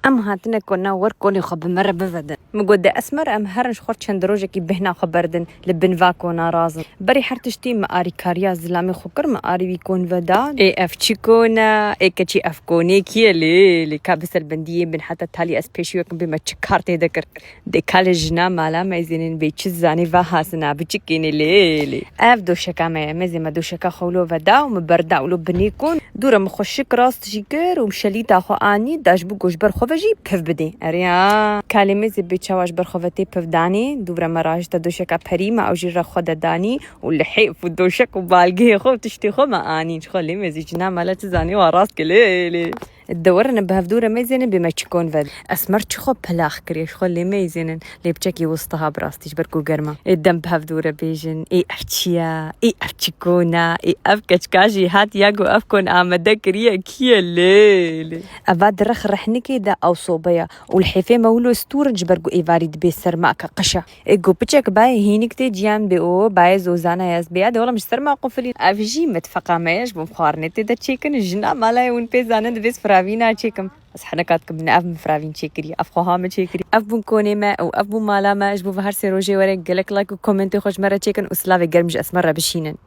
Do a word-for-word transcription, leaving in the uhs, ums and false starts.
Em hatine kona wer konê xwe bi me re bivedin. Min got, de Esmer, em herin ji xwe çend rojekî bêhna xwe berdin li bin va kona razin. Berî her tiştî min arîkariya zilamê xwe kir, min arî wî kon veda. Ê ev çi kon e? Ê keçî ev konê kî ye lê? Lê ka bi ser bendiyê bin heta talî ez pêşî wekim bê me çi kar tê de kir. Dê kalê jina mala me zênên bê çi zanî va hasina bi çi kênê lê lê. Ev doşeka me ye. Mezê me doşeka xwe wilo veda û min berda wilo binê kon. Dûre min xwe şik rast jî kir û şelîta xwe anî da ji bo ku ji ber xwe ve jî piv bidê. Erê ya. Kalê mezê bê çawa ji ber xwe ve tê piv danê. Dûre me rajite doşeka perî me ew jî re xwe de danî û lihêf û doşek û balgehê xwe û tiştê xwe me anîn. Ji xwe lê mezî jina mala çi zanî wa rast ke lê lê. De werin bi hevdû re meyzênin bê me çikon ve. Esmer çi xwe pelax kiriye, ji xwe lê meyzênin. Lê piçekî wistiha bi rastî ji ber ku germa. Ê dem bi hevdû re bêjin, ê ev çi ye? Ê ev çikon e? Ê ev keçka jî hat ya ku ev kon amede kiriye, kî ye lê lê? Eva di rex rehnikê de ew sobe ye. Û li hêfê me wilo stûr in ji ber ku êvarî dibê serma ke qişe. Ê ku piçek bayê hînik tê ciyan bê û bayê zozana ye ez bê ya de wela min ji ser me qufilî. Ev jî mitfeqa me ye, ji bo xwarinê tê de çêkin, jina mala ye hûn pê zanin divê ez firavîna çêkim. Ez heneka dikim ne ev min firavîn çêkirî, ev xweha min çêkirî. Ev bûn konê me û ev bûn mala me. Ji bo ve her sê rojê were gelek like û komentê xwe ji me re çêkin û silavê germ ji Esmer re bişînin.